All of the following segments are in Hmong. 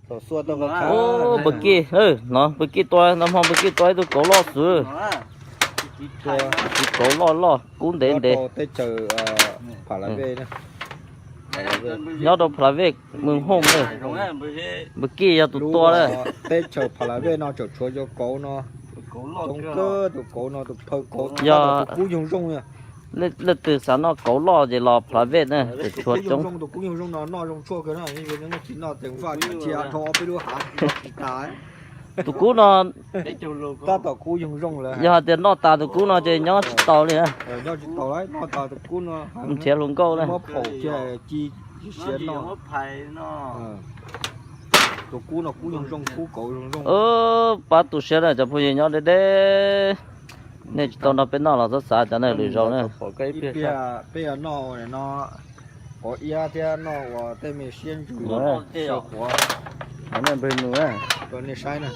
Ub, pw kij, no pw kij tua, nag hmo pw kij tua ib tug kauv loj xwb. Tus kauv loj loj kub ntev ntev. Nyob rau Pha La Vej, Mws Hooj na. Pw kij yog tus tua na. Teb chaws Pha La Vej no tseem tshuav cov kauv no coob kawg, tus kauv no tus phawj kauv, tus kub yoog zoo. Leej twg xav noj kauv loj ces los Pha La Vej na, tseem tshuav coob. Tus kub yoog zoo no noj zoo tshuaj kawg na, tsis noj ceev faj cia rau peb lub hav tsis tas. Tus kub no tab tom kub yoog zoo lawm. Yog hais tias noj tas tus kub no ces nyob tsis taus li. Nyob tsis taus, noj tas tus kub no nrhiav hluas nkauj na. Muab phaum cia ci siav noj. Tus kub no kub yoog zoo, kub kauv zoo zoo. Pab tu siab na cov phooj ywg nyob deb deb. Nej tsis tau nrog peb noj los txhob xav cov no lwm zaus na. Peb yog noj no, kauv iab thiab noj ua tej me siab ntsws, siab quav. Nej saib na.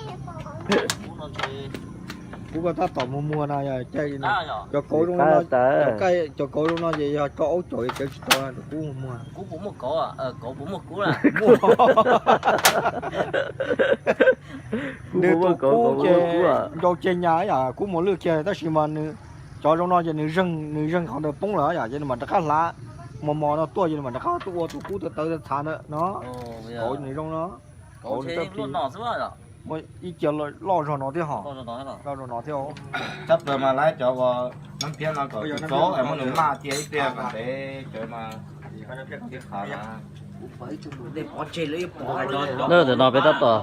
Kub tab tom muag muag no, cov kauv zoo no, cov kauv zoo no ces yog rau aub caum cawv tsis tau, tus kub muag muag. Nws tus kub ces ncau ceg nyas yom, kub muas lwj kiag, tab sis mas nws, cov zoo no ces nws zeeg, nws zeeg qhov ntawd poob lawm yom, ces nws mam rov qab hlav mos mos no tuaj, ces nws mam rov qab tuaj ua tus kub tawv tawv txhav ntawd no. Kauv nws zoo no. Kauv nws txoj kev ib co loj zog no thiab hos. Loj zog no thiab. Tshaj plaws mas lawv cov uas nab phiab no kom txaus es muab nws maj cia ib pliag kom ntev cawv mas thiaj qhav na. Ntawm no peb tab tom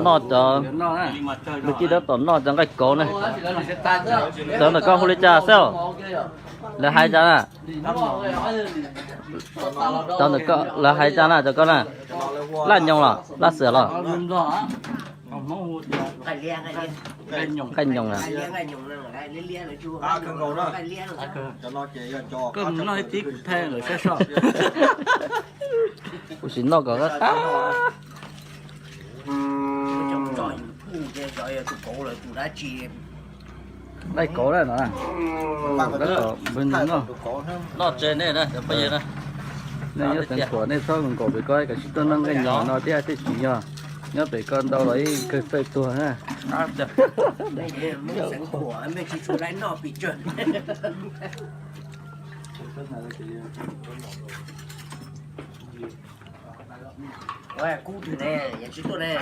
noj cov, peb tab tom noj cov nqaij kauv ne. Cov ntawm koj hu li cas xwb? Lawv hais cas na? Cov ntawm koj lawv hais cas na, cov koj na? Laj nyoos los laj xwm los? Nqaij nyoos na. Kuv sim noj kom qab qab. Nqaij kauv na no. Tab tom npawg nus noj. Noj tse nej na cov phooj ywg na. Nej nyob Xeev Khuam nej txhob nkaum pem ko, kav tsij tuaj noj nqaij nyoos no thiab, thiaj tsis yog nyob pem ko ntau los ib kawg txawj tuag na. Kub twg ne, yog tsis tuaj ne.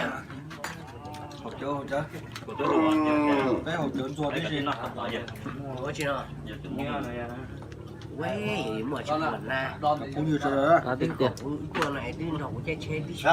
Peb haus cawv ntxuag tib si. Ua tsi no? Muaj tsis na. Kuv tiag tiag. Tuaj no twb nrog kuv caij tsheb tib si.